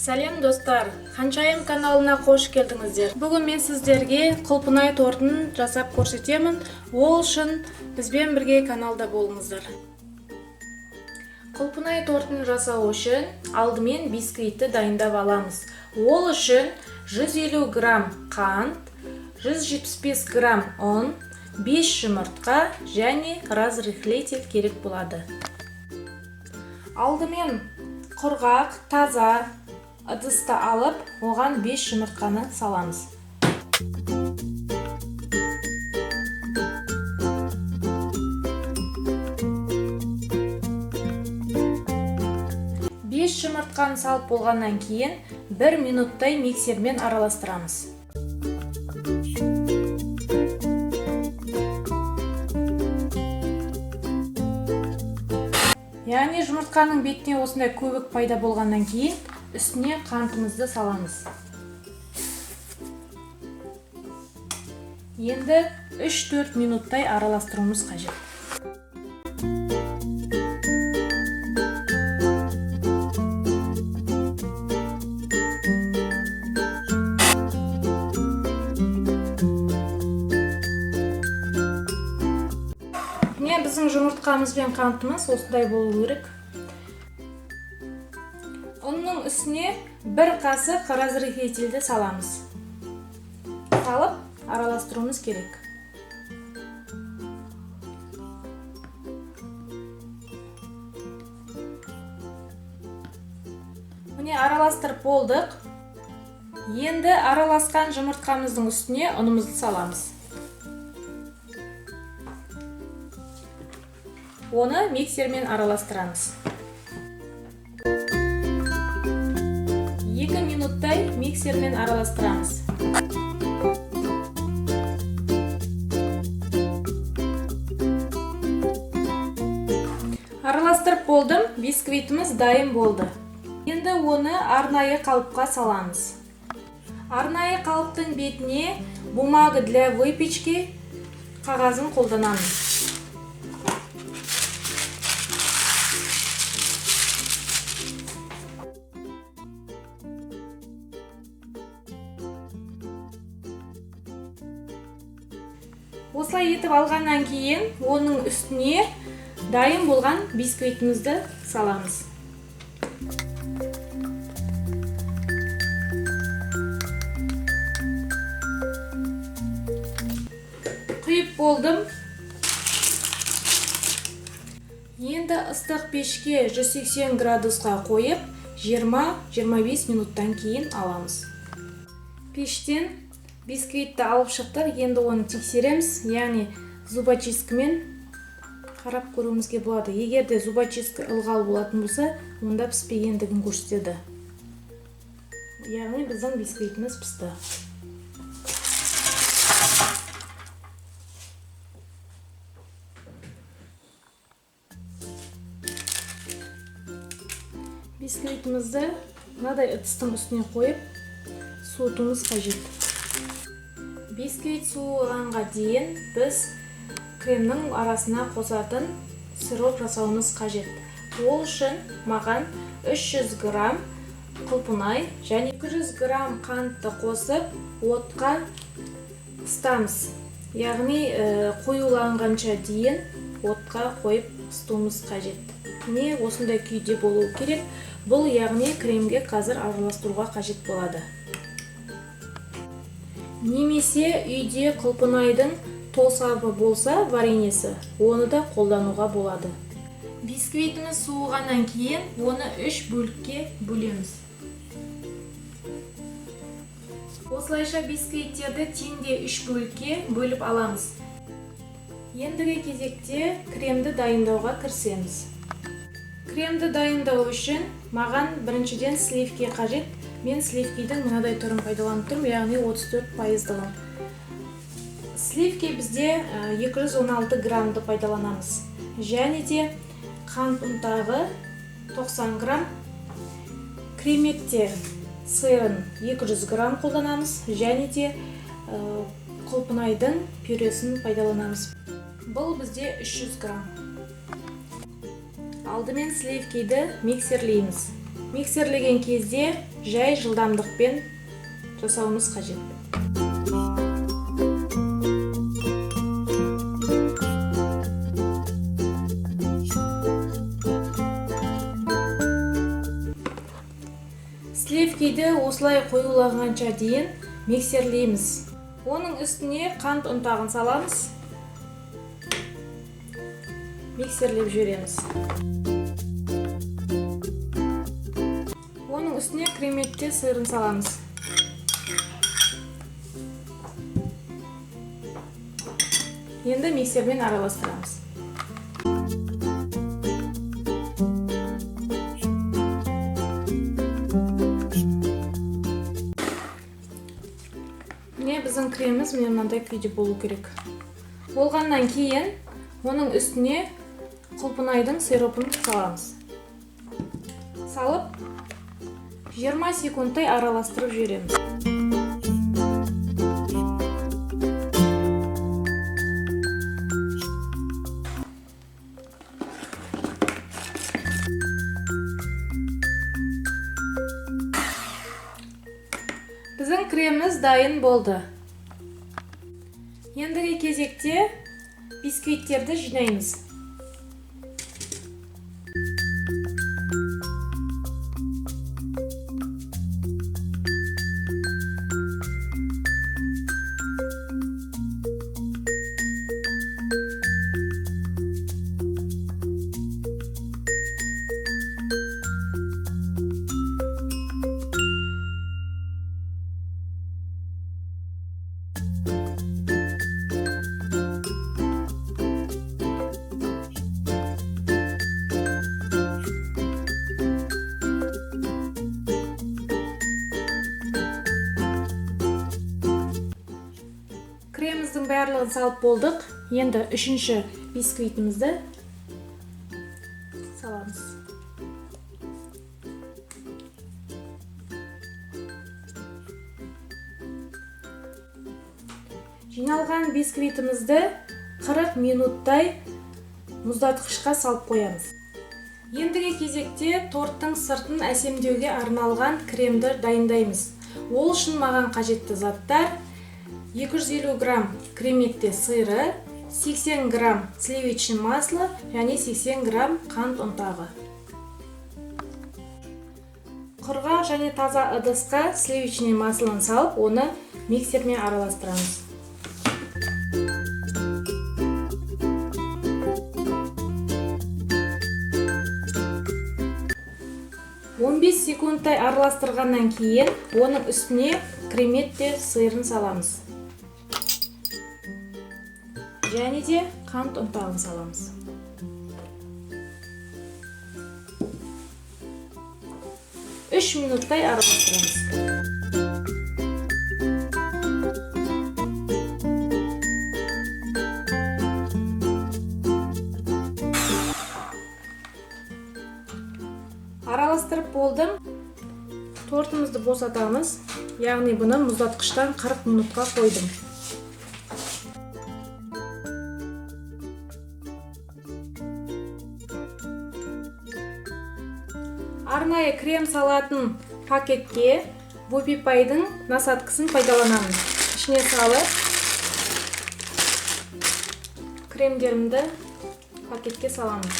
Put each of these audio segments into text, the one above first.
Сәлем достар, Ханшайым каналына қош келдіңіздер. Бүгін мен сіздерге құлпынай тортын жасап көрсетемін. Ол үшін бізбен бірге каналда болыңыздар. Құлпынай тортын жасау үшін алдымен бисквитті дайындап аламыз. Ол үшін 150 грамм қант, 175 грамм ұн, 5 жұмыртқа және разрыхлитель керек болады. Алдымен құрғақ, таза ыдысты алып, оған 5 жұмыртқаны саламыз. 5 жұмыртқаны салып болғаннан кейін 1 минуттай миксермен араластырамыз. Яғни жұмыртқаның бетіне осындай көбік пайда болғаннан кейін үстіне қантымызды саламыз. Енді 3-4 минуттай араластыруымыз қажет. Міне біздің жұмыртқамыз бен қантымыз осындай болу керек. Ұнның үстіне 1 қасық разрыхлительді саламыз. Салып араластыруымыз керек. Міне араластырып болдық. Енді араласқан жұмыртқамыздың үстіне ұнымызды саламыз. Оны миксермен араластырамыз. 2 минуттай миксермен араластырамыз. Араластырып болдым, бисквитіміз дайын болды. Енді оны арнайы қалыпқа саламыз. Арнайы қалыптың бетіне бумага для выпечки қағазын қолданамыз. Осылай етіп алғаннан кейін оның үстіне дайын болған бисквитімізді саламыз. Құйып болдым. Енді ыстық пешке 180 градусқа қойып, 20-25 минуттан кейін аламыз. Пештен бисквитті алып шықтық, енді оны тексереміз, яғни зубочисткамен қарап көруімізге болады. Егер де зубочистка ылғал болатын болса, онда піспегендігін көрсетеді. Яғни біздің бисквитіміз пісті. Бисквитімізді мынадай ыдыстың үстіне қойып суытуымыз қажет. Бисквит суығанға дейін біз кремнің арасына қосатын сироп жасауымыз қажет. Ол үшін маған 300 грамм құлпынай және 200 грамм қантты қосып отқа ысытамыз. Яғни қоюланғанша дейін отқа қойып ысытуымыз қажет. Міне осындай күйде болуы керек. Бұл яғни кремге қазір араластыруға қажет болады. Немесе үйде құлпынайдың тосабы болса, вареньесі, оны да қолдануға болады. Бисквитіміз суығаннан кейін оны 3 бөлікке бөлеміз. Осылайша бисквиттерді теңдей 3 бөлікке бөліп аламыз. Ендігі кезекте кремді дайындауға кірісеміз. Кремді дайындау үшін маған біріншіден сливки қажет. Мен сливкидің мынадай түрін пайдаланып тұрмын, яғни 34%-дығын. Сливки бізде 216 граммды пайдаланамыз. Және де қант ұнтағы 90 грамм, креметте сырын 200 грамм қолданамыз, және де құлпынайдың пюресін пайдаланамыз. Бұл бізде 300 грамм. Алдымен сливкиді миксерлейміз. Миксерлеген кезде жай жылдамдықпен жасауымыз қажет. Сливкиді осылай қоюланғанша дейін миксерлейміз. Оның үстіне қант ұнтағын саламыз. Миксерлеп жібереміз. Оның үстіне креметте сырын саламыз. Енді миксермен араластырамыз. Міне біздің креміміз міне мынандай күйде болу керек. Болғаннан кейін оның үстіне құлпынайдың сиропын саламыз. Салып 20 секундтай араластырып жібереміз. Біздің креміміз дайын болды. Ендігі кезекте бисквиттерді жинаймыз. Креміміздің барлығын салып болдық. Енді үшінші бисквитімізді саламыз. Жиналған бисквитімізді 40 минуттай мұздатқышқа салып қоямыз. Ендігі кезекте торттың сыртын әсемдеуге арналған кремді дайындаймыз. Ол үшін маған қажетті заттар: 250 грамм креметте сыры, 80 грамм сливочное масло және 80 грамм қант ұнтағы. Құрғақ және таза ыдысқа сливочное маслоны салып, оны миксермен араластырамыз. 15 секундтай араластырғаннан кейін оның үстіне креметте сырын саламыз. Және де қант ұнтағын саламыз. 3 минуттай араластырамыз. Араластырып болдым. Тортымызды босатамыз. Яғни бұны мұздатқыштан 40 минутқа қойдым. Арнайы крем салатын пакетке Вупи-Пайдың насадкасын пайдаланамын. Ішіне салып, кремдерімді пакетке саламын.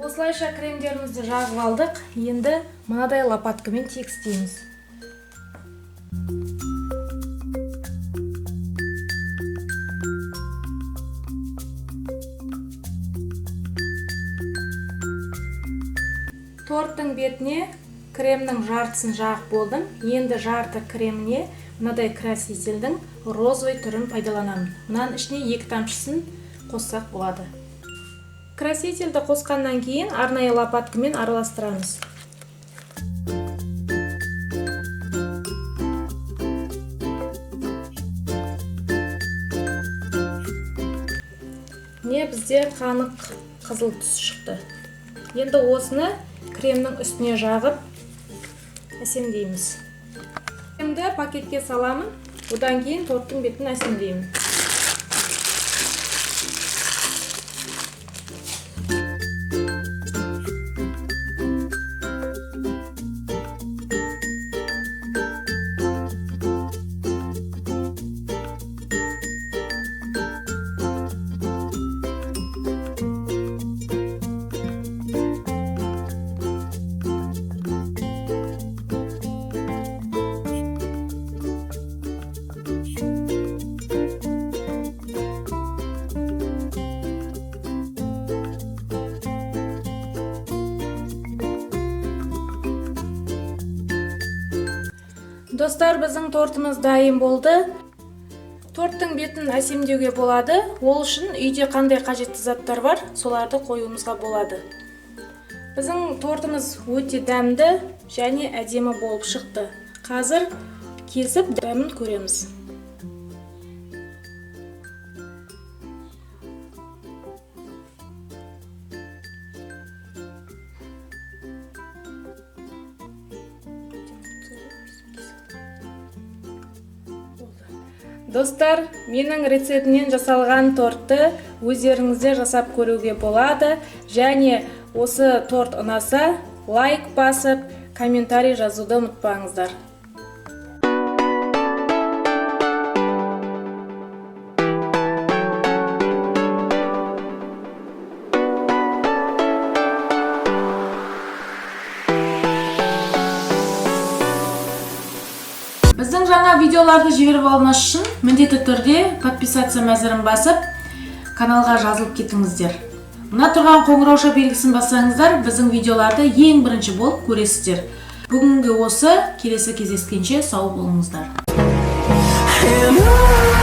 Осылайша кремдерімізді жағып алдық. Енді мынадай лопаткамен тегістейміз. Торттың бетіне кремнің жартысын жағып болдым. Енді жарты креміне мынадай красительдің розовый түрін пайдаланамын. Мынаның ішіне 2 тамшысын қоссақ болады. Красительді қосқаннан кейін арнайы лопаткамен араластырамыз. Міне бізде қанық қызыл түс шықты. Енді осыны кремнің үстіне жағып әсемдейміз. Кремді пакетке саламын, одан кейін торттың бетін әсемдеймін. Достар, біздің тортымыз дайын болды. Торттың бетін әсемдеуге болады. Ол үшін үйде қандай қажетті заттар бар, соларды қоюымызға болады. Біздің тортымыз өте дәмді және әдемі болып шықты. Қазір кесіп дәмін көреміз. Достар, менің рецептімнен жасалған тортты өздеріңізде жасап көруге болады. Және осы торт ұнаса, лайк басып, комментарий жазуды ұмытпаңыздар. Біздің жаңа видеоларды жіберіп алмас үшін міндетті түрде подписаться мәзірін басып, каналға жазылып кетіңіздер. Мына тұрған қоңырауша белгісін бассаңыздар, біздің видеоларды ең бірінші болып көресіздер. Бүгінгі осы, келесі кездескенше сау болыңыздар. And